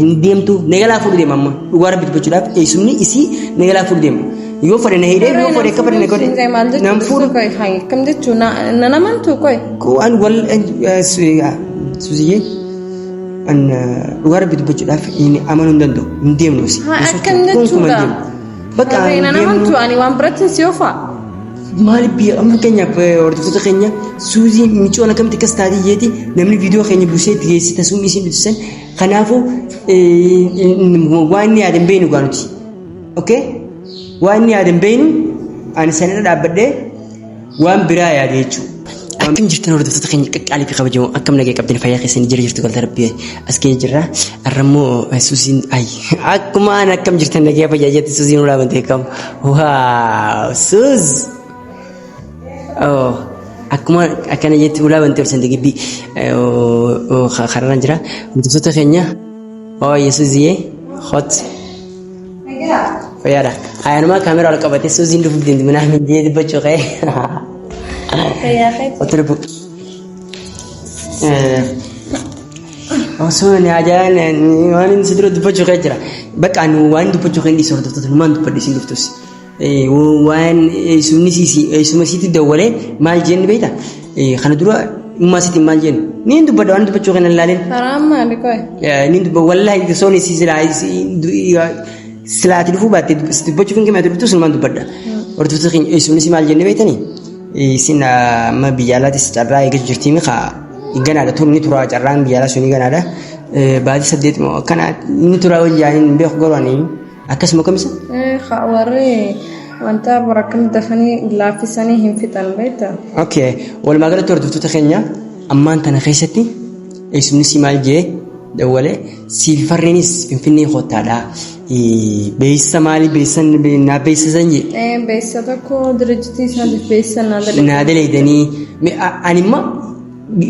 Hin deemtu nagalaa fuudhu deema amma dhugaa rabbi dubbachuudhaaf eessumni isii nagalaa fuudhu deema. Yoo fedhe na hidhee yoo fedhe akka fedhe na godhe nan fuudhu. Akkam jechuu na namantu qoy. Waan wal suziyyee an dhugaa rabbi dubbachuudhaaf hin amanuu hin danda'u hin deemnu asii. Akkam jechuudha. Bakka Na namantu ani waan biratti si ofa. Maali biyya amma fakkeenyaaf hordoftoota keenya suuzii micoon akkamitti akkas taatee jeeti namni viidiyoo keenya buusee itti geessite tasuma isiin ibsan. Kanaafuu waan inni yaade hin beeknu gaa nuti. Okay? Waan inni yaade hin beeknu ani sanirra dhaabbadhee waan biraa yaade jechuudha. Akkam jirtan hordoftoota keenya qaqqaalii fi kabajamoo akkam nagaya qabdan fayyaa keessanii jira jirtu galata rabbii as keessa jirra. Har'a immoo suusiin ay akkuma an akkam jirtan nagaya fayyaa jetti suusiin ulaa bantee kam. Waaw suuz. Oh, akkuma akkana jetti ulaa bantee ol seente gibbii kararraan jira. Hordoftoota keenya oh Yesuusiyee hot fayyaadha. Ayyaanuma kaameraa ol qabatee Suuziin dhufuuf deemti manaa mijjee dubbachuu ka'e. Fayyaa keeti. Otu lubbu. Osoo ani ajaan waan inni si dura dubbachuu ka'e jira. Bakka ani waan dubbachuu ka'e hin dhiisu hordoftoota numaan dubbadhe isin dhuftus. Waan eessumni siisi eessuma sitti dawwalee maal jeenni beekta? Kana dura ummaa sitti maal jeenni? Niin dubbadha waan dubbachuu kana ilaalin. Karaan maali qoy? Niin dubba wallaahi soon isii silaa silaati dhufuu baatte dubbachuuf hin kennatu dhuftu sunumaan dubbadha. Hordoftoota keenya eessumni si maal jenne beektanii? Isin amma biyya alaatis carraa eeggachuu jirtii mi kaa ganaadha tun ni tura carraan biyya alaa suni ganaadha. Baatii 8 moo akkana ni tura wajjin hin beeku garuu ani. Akkasuma kamisa? Warri wanta bor akkam dafanii laaffisanii hin fixan beektaa? Okay. Walumaa galatti hordoftoota keenya ammaan tana keessatti eessumni si maal jee dawwale siif farreenis finfinnee kottaadha. Beeksisa maalii beeksisa naa beeksisan jee. Beeksisa tokko dirjitii isaatiif beeksisa naa dalagan. Naa dalaydanii ani immoo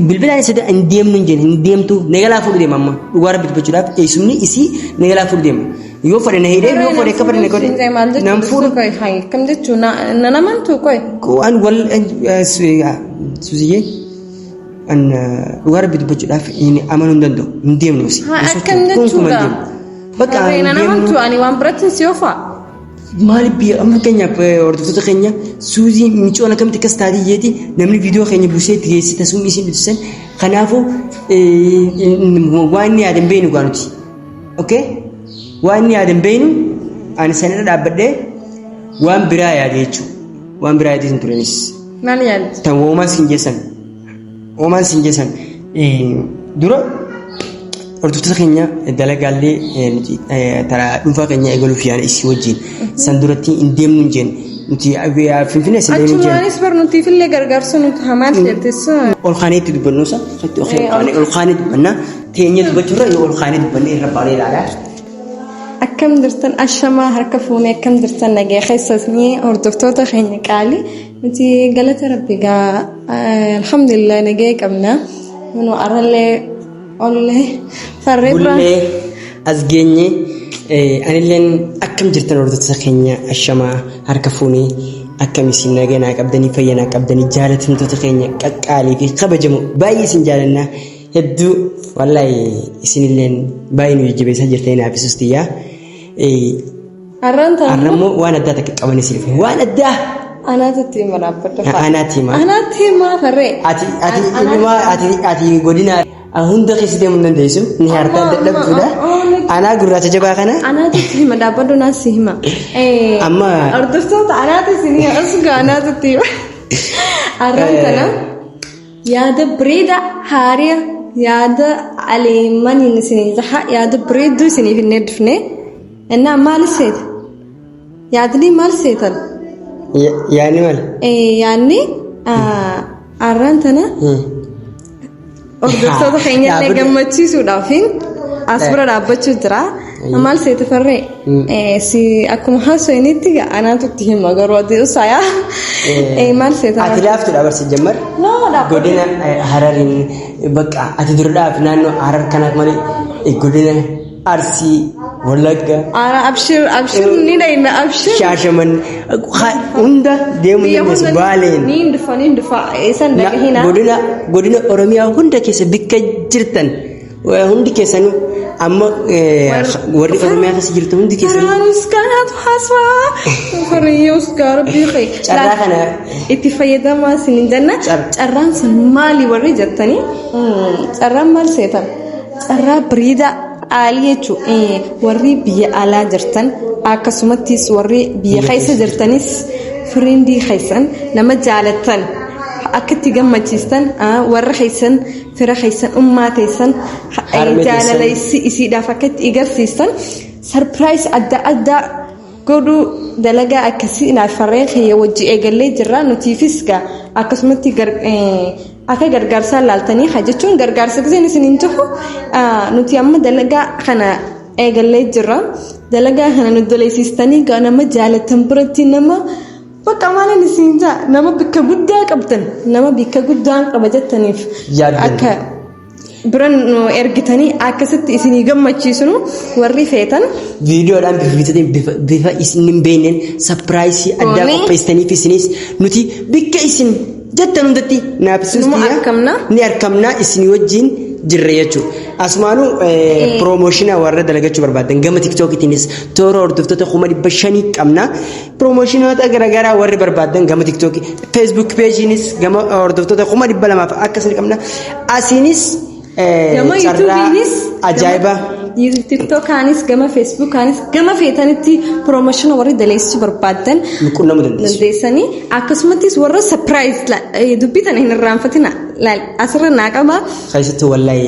Bilbilaan isa hin deemnu hin jenne hin deemtu nagalaa fuudhu deema amma dhugaa rabbi dubbachuudhaaf eessumni isii nagalaa fuudhu deema. Yoo fedhe na hidhee yoo fedhe akka fedhe na godhe nan fuudhu. Akkam jechuu na namantu qoy. Waan wal suziyyee an dhugaa rabbi dubbachuudhaaf hin amanuu hin danda'u hin deemnu asii. Akkam jechuudha. Bakka Na namantu ani waan biratti si ofa. Maali biyya amma fakkeenyaaf hordoftoota keenya suuzii micoon akkamitti akkas taatee jeeti namni viidiyoo keenya buusee itti geessite tasuma isiin ibsan kanaafuu waan inni yaade hin beeknu gaa nuti. Okay? Waan inni yaade hin beeknu ani sanirra dhaabbadhee waan biraa yaade jechuudha. Waan biraa yaadee hin turenis. Maal yaadde? Tan woomaan siin jeessan. Oomaan siin jeessan dura hordoftoota keenya dalagaallee nuti taraa dhuunfaa keenya eegaluuf yaana isii wajjin san duratti hin deemnu hin jenne nuti finfinnee sin deemnu hin jenne. Achumaanis bar nutiif illee gargaarsa nuti hamaan jettes. Ol kaanee itti dubbannu isa ol kaanee dubbanna teenyee dubbachuurra yoo ol kaanee dubbanne irra baanee ilaalaa. Akkam jirtan ashamaa harka fuunee akkam jirtan nagaya keessasni hordoftoota keenya qaali nuti galata rabbi gaa alhamdulillah nagaya qabna nu arrallee ollee farree biraan Bullee as geenye anilleen akkam jirtan hordoftoota keenya ashamaa harka fuunee akkam isin nagaa naa qabdanii fayya naa qabdanii jaalatamtoota keenya qaqqaalii fi kabajamoo baay'ee isin jaalannaa Hedduu wallaahi isinilleen baay'ee nu jajjabeessaa jirtanii naaf isuus tiyyaa. Har'aan Har'a ta'a immoo waan addaa takka qaban isin dhufe. Waan addaa! Anaatu itti hima dhaabbadha. Anaatti hima. Anaatti himaa farree. Ati ati ilma ati ati godina hunda keessa deemuu hin dandeessu. Ni hartaa dadhabduudha. Anaa gurraacha jabaa kana. Anaatu itti hima dhaabbadhu naas si hima. Amma Hordoftoota anaatu isin asgaa anaatu itti hima. Har'aan tana. Yaada bareeda haariya yaada aleemaniin isinii taha yaada bareedduu isiniif hin dhufne innaa maal seeta yaadni maal seetan Yaadni maal? Yaadni arraan tana hordoftoota keenya illee gammachiisuudhaaf as bira dhaabbachuu jira. Maal seete farree? Si akkuma haasofnetti anaatu itti hima garuu ati usaayaa. Maal seete? Ati laaftuudha barsi jammar. No, dhaabbadhu. Godina Harariin bakka ati durdhaaf naannoo Harar kanaaf malee godina Arsii, Wallagga, Ara abshir abshir ni dhayna abshir. Shaashaman hunda deemuu Biyya dandeessu hunda Baaleen. ni dhufa ni dhufa eessan dhagahina. Godina Oromiyaa hunda keessa bikka jirtan hundi keessanuu Amma warri Oromiyaa keessa jirtan hundi keessan. Faraanis kanaatu haasawaa. Fariyyoos gaara biqee. Carraa kana itti fayyadamaa isin hin jenna. Carraan sun maali warri jettanii? Carraan maal seetan? Carraa biriida aalii jechuun warri biyya alaa jirtan, akkasumattis warri biyya keessa jirtanis, friendii keessan nama jaalattan akka itti gammachiistan, warra keessan, fira keessan, ummaa teessan, harmee jaalala teessan. Isiidhaaf akka itti agarsiistan surprise adda addaa godhuu, dalagaa akkasii naaf farreen kiyya wajji eegallee jirra. Nutiifis gaa akkasumatti akka gargaarsaa laaltanii haa jechuun gargaarsa giseen isin hin jiru. Nuti amma dalagaa kana eegallee jirra. Dalagaa kana nu daleessistanii gaa nama jaalatan biratti, nama bakka maalin isin jaa, nama bikka guddaa qabdan, nama bikka guddaan qaba jettaniif Yaaddan. Akka bira nu ergitanii akkasitti isinii gammachiisnu warri feetan. Viidiyoodhaan bifa bifatiin bifa isin hin beekneen surprise addaa Goonee. Qopheessitaniif isinis nuti bikka isin jettan hundatti naafisuus Numa argamna. Ni argamna, isin wajjin jirra jechuudha. Asumaanuu promotion warra dalagachuu barbaadan gama TikTokitiinis toora hordoftoota 500,000 qabna. Promotionoota garaagaraa warri barbaadan gama TikTokii, Facebook pageiinis gama hordoftoota 200,000 akkasii qabna. Asiinis Gama carraa YouTubeiinis ajaa'iba. TikTokaanis, gama Facebookaanis, gama feetanitti promotion warri daleessuu barbaadan nu qunnamuu dandeessu. Dandeessanii. Akkasumattis warra surprise dubbii tana hin irraanfatina, laal asirra naa qaba. Keessattuu wallahi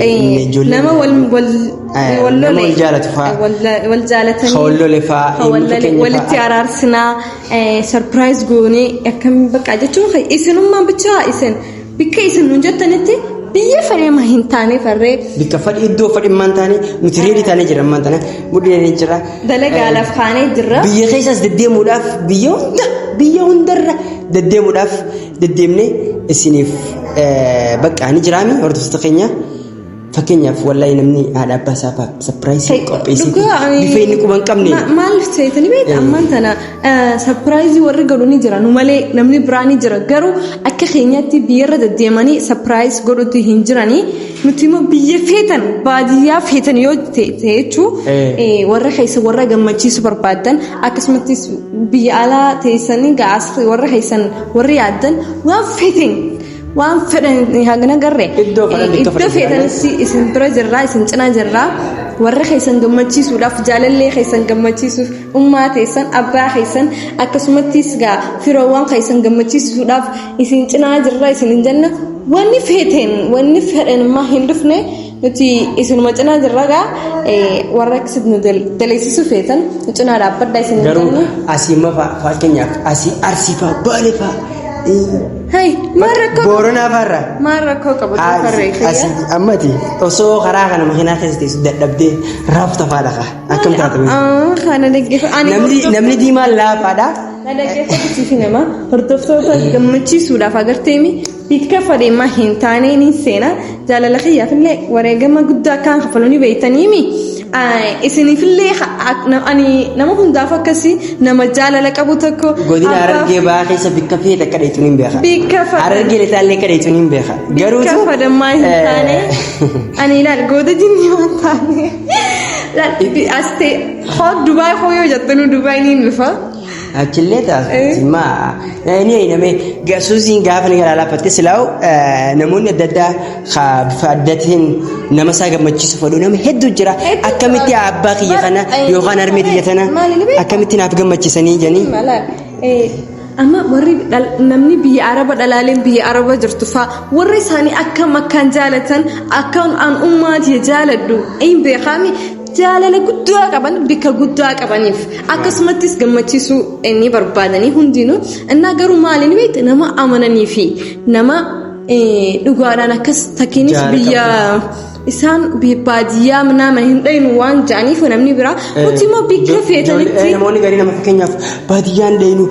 ijoollee Nama wal wal wal nama lole wal jaalatu faa. Wal jaalatanii Ka wal lole faa, ka wal lole fakkeenya walitti faa. Araarsinaa, surprise goonee akkam bakka jechuun isinummaan bichaa isin bikka isin nun jettanitti biyya fedhama hin taane farree. Bikka fadhi, iddoo fadhimmaan taane nuti ready taanee jira, ammaan tana mudhii jira. Dalagaadhaaf kaanee jirra. Biyya keessaas deddeemuudhaaf, biyya hunda, biyya hundarra deddeemuudhaaf deddeemnee isiniif bakka ni jiraami. Hordoftoota keenya, fakkeenyaaf wallahi namni haadha abbaa isaa surprise qopheessee bifa inni quba hin qabne. Maal seetanii beekta, ammaan tana surprise warri godhu ni jira, nu malee namni biraa ni jira, garuu akka keenyaatti biyyarra deddeemanii surprise godhutti hin jiranii. Nuti immoo biyya feetan, baadiyyaa feetan yoo ta'e jechuu warra keessa warra gammachiisu barbaadan, akkasumattis biyya alaa teessanii gaas warra keessan warri yaaddan, waan feetan, waan fedhan hagana garre Iddoo fedhan, bakka iddoo fedhan. Feetanis isin bira jirraa, isin cinaa jirraa. Warra keessan gammachiisuudhaaf, jaalallee keessan gammachiisuuf, ummaa teessan, abbaa keessan, akkasumattis gaa firoowwan keessan gammachiisuudhaaf isin cinaa jirra isin hin jenna. Wanni feeteen, wanni fedhan immoo hin dhufne, nuti isinuma cinaa jirra. Gaa warra akkasitti nu daleessisuu feetan nu cinaa dhaabbadha isin hin Garuu jenna. Asii ma fakkeenyaaf asii Arsii fa'a, Baalee fa'a, Hey, maal rakkoo Booranaa fa'arraa. Maal rakkoo qabu farree kiyya? Asii ammati osoo karaa kana makiinaa keessa teessu dadhabdee raafta fa'aa dhaqa. Akkam taate? Kana dhaggeeffa. Ani Namni diimaan laafaadha. Na dhaggeeffatu nama hordoftoota gammachiisuudhaaf agarteemi bikka fadheemaa hin taane ni seena. Jaalala kiyyaaf illee wareegama guddaa akkaan kafalu ni beektaniimi. Isiniifillee ani nama hundaaf akkasii nama jaalala qabu tokko. Godina Harargee bahaa keessa bikka feete akka dheetu ni beeka. Bikka fadhe. Harargee lixaallee akka dheetu ni beeka. Garuu Bikka fadhammaa hin taane ani ilaal goota jinni waan taane. Laal as ta'e hoo Dubaay hoo yoo jettanu Dubaay ni dhufa. Achillee taasisu maa ni namee suusiin gaafa ni galaalaffatte silaa'u namoonni adda addaa bifa addaatiin nama isaa gammachiisu fedhu nama hedduu jira. Hedduu Akkamitti jira. abbaa kiyya kana yookaan harmee kiyya tana Maali ni beektaa? akkamitti naaf gammachiisanii jedhanii. Malaan amma warri namni biyya araba dhalaaleen biyya araba jirtu faa warri isaanii akkam akkaan jaalatan, akkam an ummaatii jaaladhu hin beekami, jaalala guddaa qaban, bikka guddaa qabaniif akkasumattis gammachiisuu ni barbaadanii hundinuu. Innaa garuu maali ni beekta, nama amananii fi nama dhugaadhaan akkas takkiinis Jaalala biyya isaan baadiyyaa nama hin dhaynu waan ja'aniif namni biraa, nuti immoo bikka feetanitti. Namoonni garii nama fakkeenyaaf baadiyyaan deenu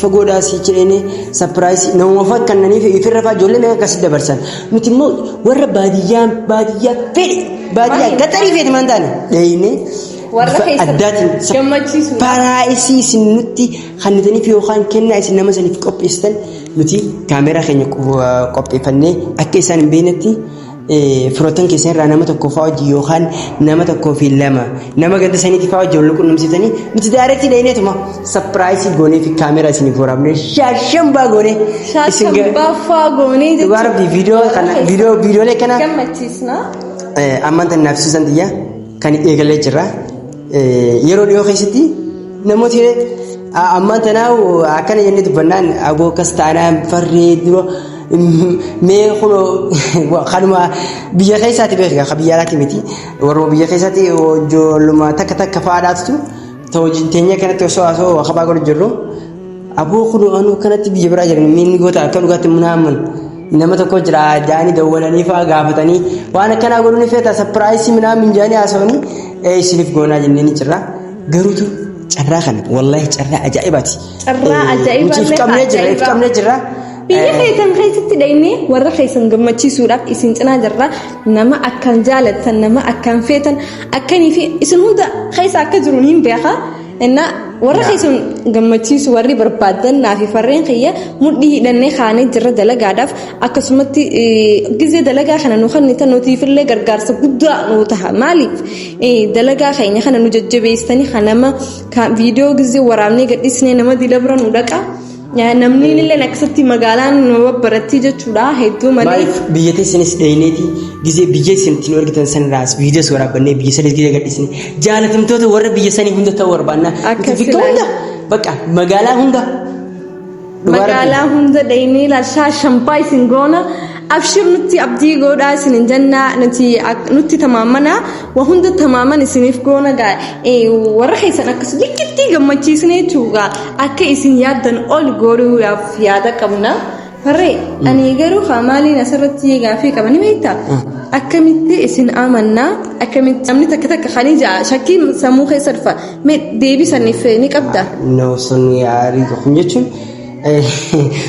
fagoodhaa si jedhanii surprise namuma fakkannanii fi ifirra fa'aa ijoollee meeqa akkasitti dabarsan. Nuti immoo warra baadiyyaa, baadiyyaa fedhe, baadiyyaa gaxarii fedhe maan taane dheeyne Warra bifa keessan addaatiin gammachiisuudha. Surprise isin nutti kennitaniif yookaan kennaa isin nama saniif qopheessitan nuti kaameraa keenya qopheeffannee akka isaan hin beeknetti Firoottan keessan irraa nama tokko fa'aa wajjin yookaan nama tokkoo fi lama nama ganda saniitii fa'aa wajjin wal qunnamsiisanii nuti direct dhayneetuma surprise goonee fi kaameraa isiniif waraabnee shaashambaa goonee isin Shaashambaa fa'aa goonee Dhugaa rabbii viidiyoo kana viidiyoo viidiyoolee kana gammachiisna. Ammaan tan naaf suusan xiyya kan eegalee jira. Yeroo dhiyoo keessatti namooti ammaan tanaa akkana jennee dubbannaan aboo akkas taanaan farree dura mee kunoo kanuma biyya keessaati beeka ka biyya alaati miti warruma biyya keessaati ijoolluma takka takka fa'aadhaatu ta wajjin teenyee kanatti osoo haasoo kabaa godhu jirru aboo kunoo anuu kanatti biyya biraa jiran miinni goota akka dhugaatti munaaman nama tokko jira jaanii dawwalanii fa'aa gaafatanii waan akkanaa godhuu ni feeta surprise minaamin jaanii haasawanii isiniif goonaa jennee ni jirra garuutu carraa kana wallahi carraa ajaa'ibaati. Carraa ajaa'ibaa Nuti if qabnee jirra if qabnee jirra. Biyya keessan keessatti dhaynee warra keessan gammachiisuudhaaf isin cinaa jirra. Nama akkaan jaalattan, nama akkaan feetan, akkanii fi isin hunda keessa akka jiru niin beeka. Innaa warra keessan gammachiisu warri barbaaddan naa fi farreen kiyya mudhii hidhannee kaanee jirra dalagaadhaaf akkasumatti gizee dalagaa kana nu kennitan nutiifillee gargaarsa guddaa nu taha. Maaliif dalagaa keenya kana nu jajjabeessanii kan nama viidiyoo gizee waraabnee gadhiisnee nama dila bira nu dhaqa. Namni illee akkasitti magaalaan nu babbaratti jechuudha hedduu malee. Maaliif biyya teessanis dhayneeti gizee biyya isin ittiin argitan sanirraas viidiyoos waraabbannee biyya sanis gizee gadhiisne jaalatamtoota warra biyya sanii hunda ta'uu barbaanna. Akkas Nuti bikka hunda bakka magaalaa hunda. Dhugaa rabbi. Magaalaa hunda dhaynee laashaa shambaa isin goona. Abshir nutti abdii godhaa isin hin jennaa nuti nutti tamaamana waa hunda tamaaman isiniif goona gaa warra keessan akkas likkittii gammachiisne jechuudha akka isin yaaddan ol godhuudhaaf yaada qabna. Farree ani garuu haa maaliin asirratti gaaffii qaba ni beektaa? Akkamitti isin amannaa akkamitti namni takka takka kan ija shakkii sammuu keessa dhufa mee deebii saniif ni qabda? No sun yaarii kun jechuun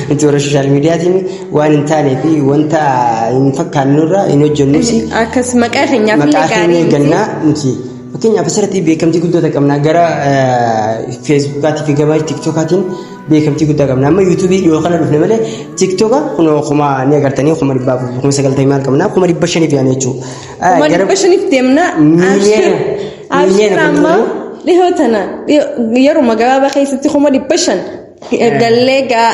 nuti warra social miidiyaatiin waan hin taanee fi wanta hin fakkaanne irra hin hojjennus. Akkas maqaa keenyaaf illee Maqaa keenya gaarii miti. eeggannaa nuti. Fakkeenyaaf asirratti beekamtii guddaa qabna gara feesbuukaatii fi gama tiktokaatiin beekamtii guddaa qabna. Amma yuutuubii dhiyoo kana dhufne malee tiktooka kunoo kuma ni agartanii 400,000 90,000 maal qabna 500,000 yaana jechuudha. 500,000 deemna. Miiliyoona. Abshir Miiliyoona amma dhihoo tana yeruma gabaabaa keessatti 500,000 gallee gaa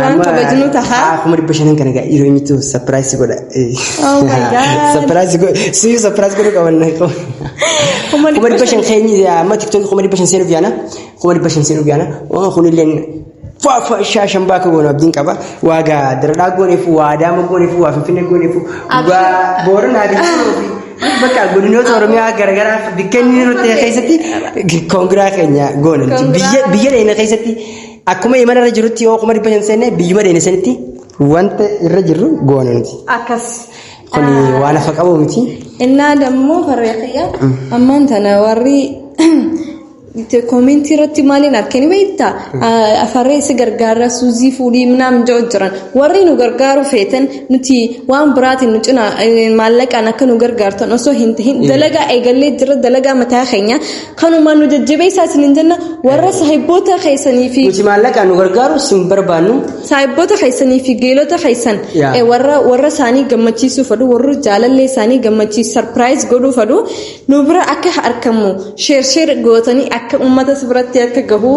waan kabajnu taha. 500,000 kana gaa yeroo inni surprise godha. Oh my God. Surprise godha. Siyu surprise godhu qaban. 500,000 keenya amma tiktookii 500,000 seenuuf yaana. 500,000 seenuuf yaana. Kunillee shaashan baaka goonu abdiin qaba. Waagaa daradhaa gooneef, waa adaama gooneef, waa finfinnee gooneef, waa booranaa fi bakka godinoota Oromiyaa garaagaraa bakka inni nuti keessatti congra keenya goona. Biyya biyya dheena keessatti akkuma imala irra jirutti yoo 500,000 seenne biyyuma dheena sanitti wanta irra jirru goona nuti. Akkas. Kuni waan hafa qabu miti. Innaa dammoo farree kiyya ammaan tana warri Koomentii irratti maaliin arkanii beektaa? Afarree si gargaara suuzii fuudhii minaan jiru jiran. Warri nu gargaaru feetan nuti waan biraatiin nu cinaa maallaqaan akka nu gargaartan osoo hin tahin dalagaa eegallee jira dalagaa mataa keenya kanumaan nu jajjabeessaa isin hin jenna warra saahiboota keessanii fi Nuti maallaqaan nu gargaaru sin barbaannu. Saahiboota keessanii fi geelota keessan warra warra isaanii gammachiisuu fedhu warra jaalallee isaanii gammachiisu surprise godhuu fedhu nu bira akka argamu share share gootanii akka uummata biratti akka gahu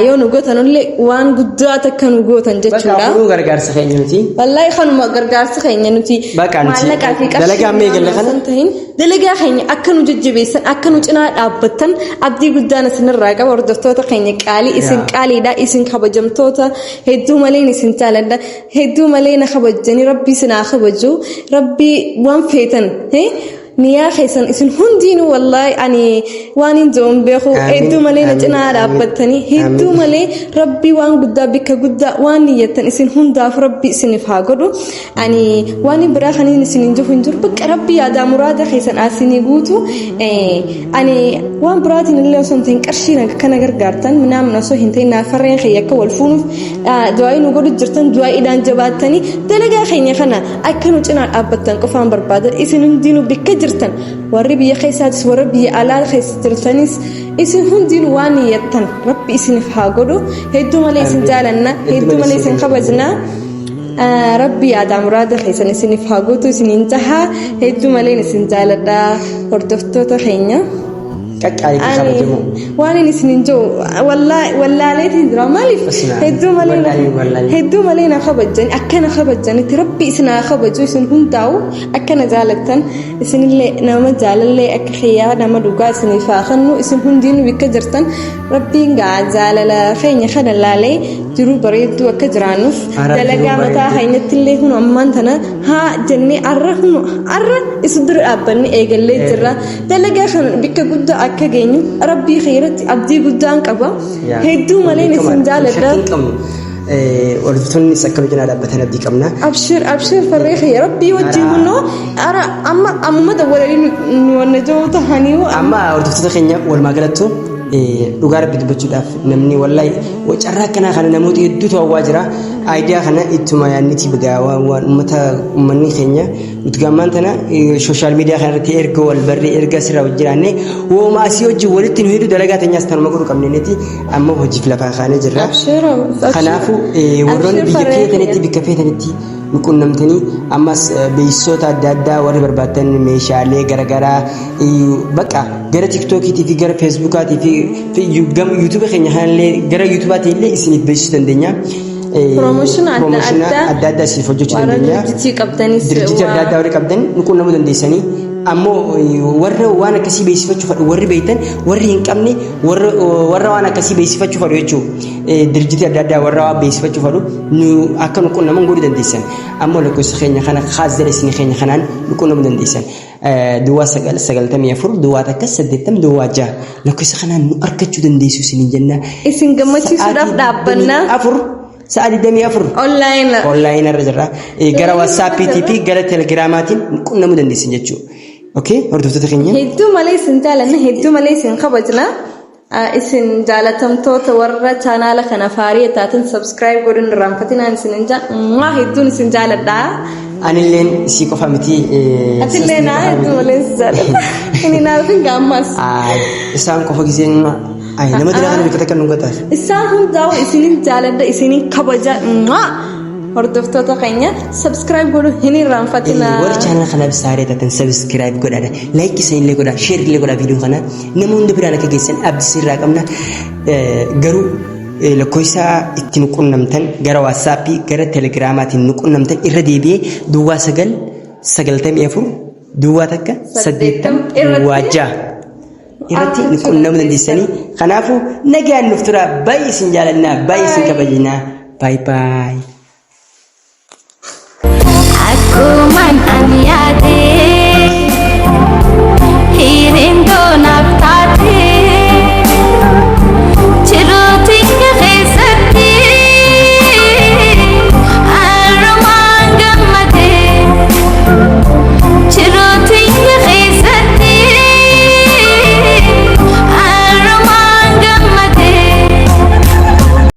yoo nu gootanullee waan guddaa takka nu gootan Bakka jechuudha. kunuu gargaarsa keenya nuti. Wallaahi kanuma gargaarsa keenya nuti Bakka nuti maallaqaa fi qarshii dalagaa amma eegalle kana osoo hin tahin dalagaa keenya akka nu jajjabeessan akka nu cinaa dhaabbattan abdii guddaan isinirraa qaba hordoftoota keenya qaalii isin qaaliidha isin kabajamtoota hedduu maleen isin jaaladha hedduu malee na kabajjanii rabbii isin haa kabaju rabbii waan feetan niyaa keessan isin hundiinuu wallaahi ani waan hin jiru hin beeku Amiin, hedduu malee na amiin, cinaa amiin, dhaabbattanii hedduu amiin. malee rabbii waan guddaa bikka guddaa waan niyyattan isin hundaaf rabbi isiniif haa godhu ani waan hin biraa kaniin isin hin jiru hin jiru bakka rabbi yaadaa muraada keessan asinii guutu ani waan biraatiin illee osoo hin ta'in qarshii kana gargaartan minaamin osoo hin ta'in naaf farreen kiyya akka wal fuunuuf du'aa'ii nu godhu jirtan du'aa'iidhaan jabaattanii dalagaa keenya kana akka nu cinaa dhaabbattan qofaan barbaada isin hundinuu bikka jirtan warri biyya keessaatis warra biyya alaa keessa jirtanis isin hundinuu waan niyyattan rabbi isiniif haa godhu hedduu malee isin jaalanna hedduu malee isin kabajna. Rabbi yaadaa muraada keessan isiniif haa guutu isiniin jaha. Hedduu maleen isin jaaladha hordoftoota keenya. Qaqqaalii fi kabajamoo. Waan inni isiniin jiru wallaaleetiin jira maaliif hedduu malee hedduu malee na kabajjan akka na kabajjanitti rabbi isin haa kabaju isin hundaa'u akka na jaalattan isinillee nama jaalallee akka kiyyaa nama dhugaa isiniif haa kennu isin hundiinuu bakka jirtan rabbiin gaa jaalala keenya kana laalee jiruu bareedduu akka jiraannuuf dalagaa mataa keenyatti illee hunu ammaan tana haa jennee arra hunu arra isa dura dhaabbanne eegallee jirra dalagaa kana bikka guddaa akka geenyu rabbii keeratti abdii guddaan qaba hedduu maleen isin jaaladha. Hordoftoonnis akka nu cinaa dhaabbatan abdii qabna. Abshir abshir farree kiyya rabbii wajjin kunoo ara amma ammuma dawwalanii nu wanna jiru tahanii. Amma hordoftoota keenya walumaa galattu dhugaa rabbi dubbachuudhaaf namni wallahi carraa akkanaa kana namoota hedduutu hawwaa jira. Aayidiyaa kana ittuma yaadniti bigaa waan uummata uummanni keenya nuti gammaan tana sooshaal miidiyaa kana irratti erga wal barree erga asirraa wajjin jiraanne wooma asii wajjin walitti nu hidhu dalagaa teenyaas tanuma godhu qabneeti amma hojiif lafaa kaanee jirra. Kanaafuu warroonni biyya feetanitti bikka feetanitti nu qunnamtanii ammas beeksisoota adda addaa warri barbaaddan meeshaalee garaagaraa bakka gara tiktookiitii fi gara feesbuukaatii fi yuutuubii keenya kanallee gara yuutuubaatiin illee isiniif beeksisuu dandeenya. Promotion adda addaa isiniif hojjechuu dandeenya. Dirjitii qabdanis Dirjitii adda addaa warri qabdan nu qunnamuu dandeessanii. Ammoo warra waan akkasii beeksifachuu fedhu warri beektan warri hin qabne warra waan akkasii beeksifachuu fedhu jechuudha. Dirjitii adda addaa warra waan beeksifachuu fedhu nu akka nu qunnaman godhuu dandeessan. Ammoo lakkoofsa keenya kana kaas jala isin keenya kanaan nu qunnamuu dandeessan. Duwwaa 9 94 duwwaa 1 80 duwwaa 6 lakkoofsa kanaan nu argachuu dandeessu isiniin jenna. Isin gammachiisuudhaaf dhaabbanna. Afur sa'a 24 Online. Online irra jirra. Gara WhatsAppiitii fi gara Telegiraamaatiin nu qunnamuu dandeessan jechuudha. Okay, hordoftoota keenya. Hedduu malee isin jaalanna, hedduu malee isin kabajna. Isin jaalatamtoota warra chaanaala kana faarii taatan subscribe godhuun irraanfatinaan isin hin jaa hedduun isin jaaladha. Anilleen isii qofa miti. Atillee naa hedduu malee si jaaladha. Inni naaf hin gaammas. Isaan qofa giseen nama dira kana bikka takka nu gataa. Isaan hundaa'u isinin jaaladha isinin kabaja. Hordoftoota keenya subscribe godhuu hin irraanfatinaa. Warri chaanala kanaaf saaree taatan subscribe godhaadha. Like isinillee godhaa, share illee godhaa viidiyoo kana. Nama hunda biraan akka geessan abdii sirraa qabna. Garuu lakkoofsa itti nu qunnamtan gara waatsaappii gara telegiraamaatiin nu qunnamtan irra deebi'ee duwwaa 9 94 duwwaa 1 80 duwwaa 6 irratti nu qunnamuu dandeessanii. Kanaafuu nagaan nuuf turaa baay'ee isin jaalannaa baay'ee isin kabajnaa. Baay baay. Akkuman ani yaade.